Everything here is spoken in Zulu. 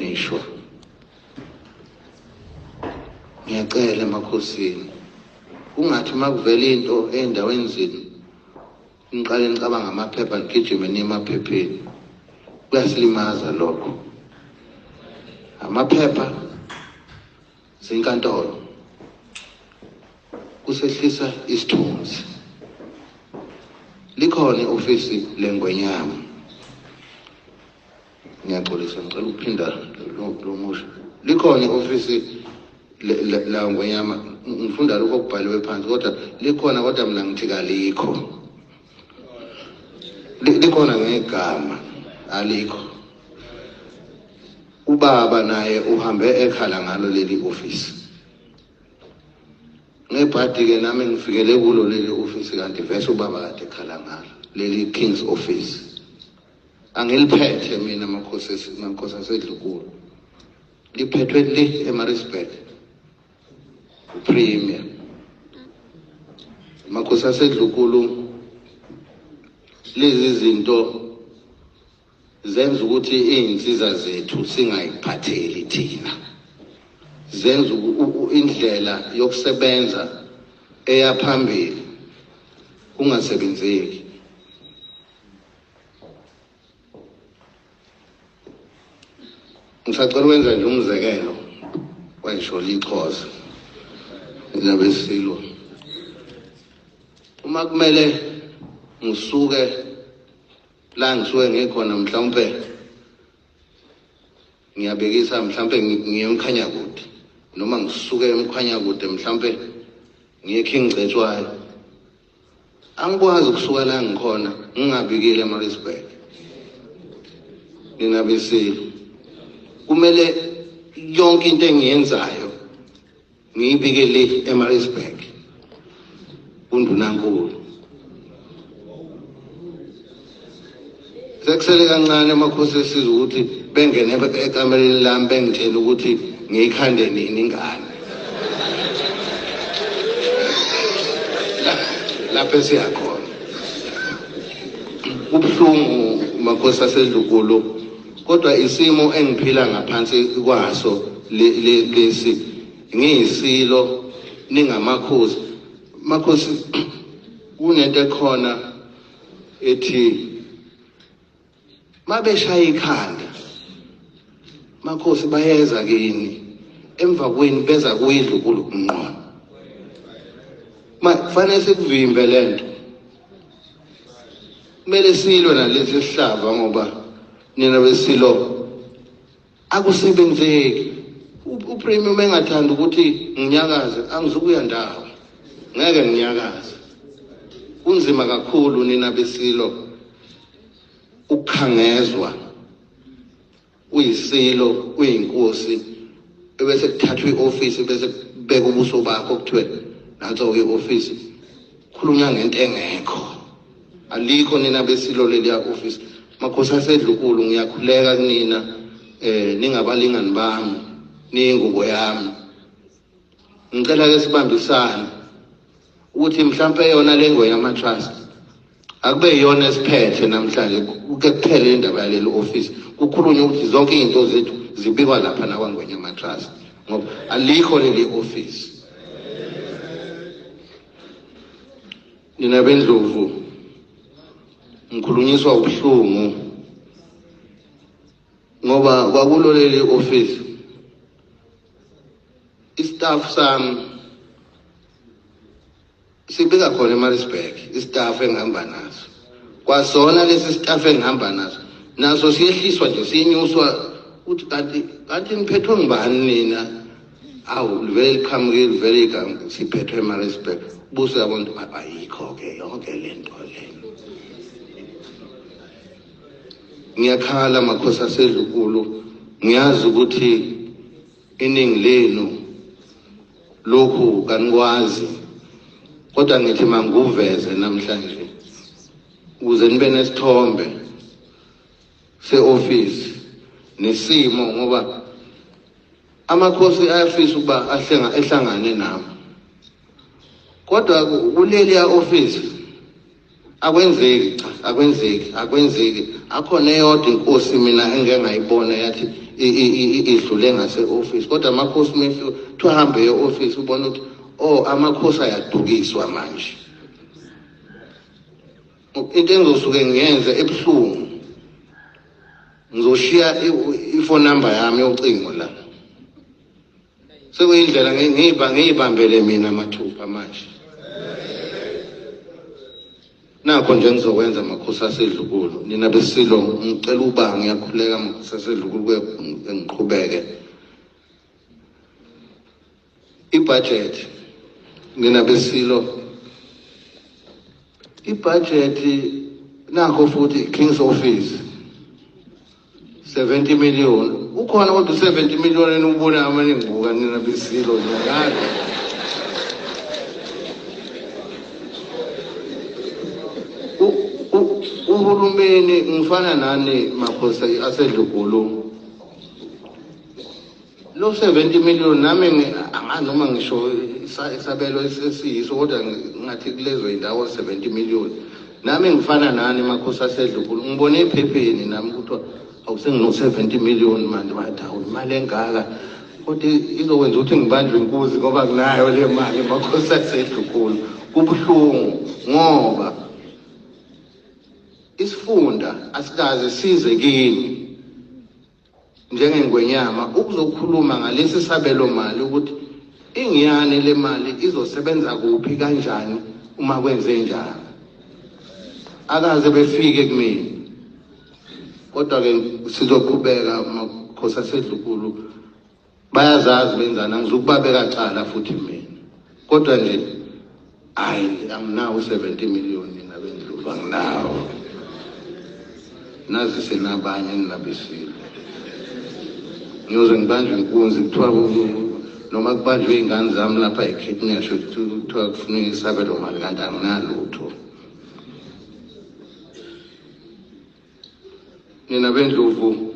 Ngisho ngiyacela emakhosini, kungathi uma kuvela into ey'ndaweni zenu niqale nicabanga amaphepha, nigijime niye emaphepheni. Kuyasilimaza lokho. Amaphepha zinkantolo kusehlisa isithunzi. Likhona i-ofisi lengwenyama. Ngiyaxolisa, ngicela ukuphinda lo musho. Likhona i-ofisi la ngwenyama. Ngifunda lokho okubhaliwe phansi, kodwa likhona, kodwa mina ngithi kalikho. Likhona ngegama, alikho. Ubaba naye uhambe ekhala ngalo leli ofisi. Ngebhadi-ke nami ngifikele kulo leli ofisi, kanti vese ubaba kade ekhala ngalo leli King's Office. Angiliphethe mina makhosi, makhosi asedlukulu. Liphethwe le eMaritzburg uPremier. Makhosi asedlukulu, lezi zinto zenza ukuthi iy'nsiza zethu singayiphatheli thina, zenza indlela yokusebenza eyaphambili kungasebenzeki. Ngisacela ukwenza nje umzekelo wayisho lixhosa nabesilo. Uma kumele ngisuke la ngisuke ngikhona, mhlawumbe ngiyabekisa, mhlawumbe ngiye eMkhanyakude, noma ngisuke eMkhanyakude mhlawumbe ngiye King Cetshwayo, angikwazi ukusuka la ngikhona ngingabikile eMaritzburg. Nina besilo, kumele yonke into engiyenzayo ngiyibike le eMaritzburg kundunankulu. Sekusele kancane amakhosi esizwe ukuthi bengene ekamereni lami bengitshela ukuthi ngiyikhande nini ingane. Lapho esiyakhona kubuhlungu, makhosi asedlukulu, kodwa isimo engiphila ngaphansi kwaso lesi. Ngiyisilo, ningamakhosi. Makhosi, kunento ekhona ethi mabeshaya ikhanda makhosi bayeza kini, emva kweni beza kuyindlu ngqo. Ma kufanele sikuvimbe lento, kumele silwe nalesi sihlava, ngoba nina besilo akusebenzeki. Upremium engathanda ukuthi nginyakaze, angizukuya ndawo, ngeke nginyakaze. Kunzima kakhulu nina besilo ukukhangezwa uyisilo, uyinkosi, ebese kuthathwa i-ofisi, bese kubeka ubuso bakho, kuthiwe nanso-ke i-ofisi, khulunywa ngento engekho. Alikho nina besilo leliya ofisi. Makhosi asedlukulu, ngiyakhuleka kunina, ningabalingani bami, niyingubo yami. Ngicela ke sibambisane ukuthi mhlampe yona le Ngwenyama Trust akube yiyona esiphethe namhlanje, kuke kuphele indaba yaleli office, kukhulunywe ukuthi zonke izinto zethu zibikwa lapha nakwaNgwenyama Trust, ngoba alikho leli office. Nina bendlovu, ngikhulunyiswa ubuhlungu ngoba kwakulo leli office istaff sami sibika khona eMaritzburg, istaff engihamba naso. Kwasona lesi staff engihamba naso naso siyehliswa nje, sinyuswa, uthi kanti niphethwe ngubani nina? Awu, livele liqhamuke, livele igama, siphethwe eMaritzburg. Buso yabona ukuthi ayikho-ke yonke le nto lena. Ngiyakhala makhosi asedlukulu, ngiyazi ukuthi iningi lenu lokhu kanikwazi, kodwa ngithi mangikuveze namhlanje ukuze nibe nesithombe se-office nesimo, ngoba amakhosi ayafisa ukuba ahlenga ehlangane nami, kodwa kuleliya office Akwenzeki, cha, akwenzeki, akwenzeki. Akhona eyodwa inkosi mina engike ngayibona yathi idlule ngase-office, kodwa amakhosi uma efika kuthiwa hambe e-office, ubona ukuthi oh, amakhosi ayadukiswa manje. Into engizosuke ngiyenze ebuhlungu, ngizoshiya i-phone number yami yocingo la. Sekuyindlela ngiyibambele mina mathupha manje. Nakho nje ngizokwenza, makhosi asedlukulu, nina besilo, ngicela uba ngiyakhuleka, makhosi asedlukulu, kuye ngiqhubeke ibudget. Nina besilo, ibudget nakho futhi, King's Office 70 million ukhona, kodwa 70 million enubona amanye ngibuka nina besilo niyakazi. Uhulumeni, ngifana nani makhosi asedlugulu, lo 70 million nami angazi noma ngisho isabelo esiyiso, kodwa ngathi kulezo indawo 70 million. Nami ngifana nani makhosi asedlugulu, ngibone ephepheni nami kuthiwa awusengino 70 million manje. Bathi hawu, imali engaka, kodwa izokwenza ukuthi ngibanjwe inkuzi ngoba nginayo le mali, makhosi asedlugulu. Kubuhlungu ngoba isifunda asikaze size kini njengengwenyama ukuzokhuluma ngalesi sabelo mali, ukuthi ingiyani le mali, izosebenza kuphi, kanjani, uma kwenze njani. Akaze befike kumina, kodwa ke sizoqhubeka, makhosi asedlukulu. Bayazazi benzani, angizukubabeka cala futhi mina, kodwa nje hayi, anginawo 70 million nina bendluva, anginawo. Nazise nabanye ninabesilo, ngiyoze ngibanjwe inkunzi, kuthiwa noma kubanjwe iy'ngane zami lapha e-kidnap, kuthiwa kufuneka isabelo mali kanti anginalutho. Nina bendlovu.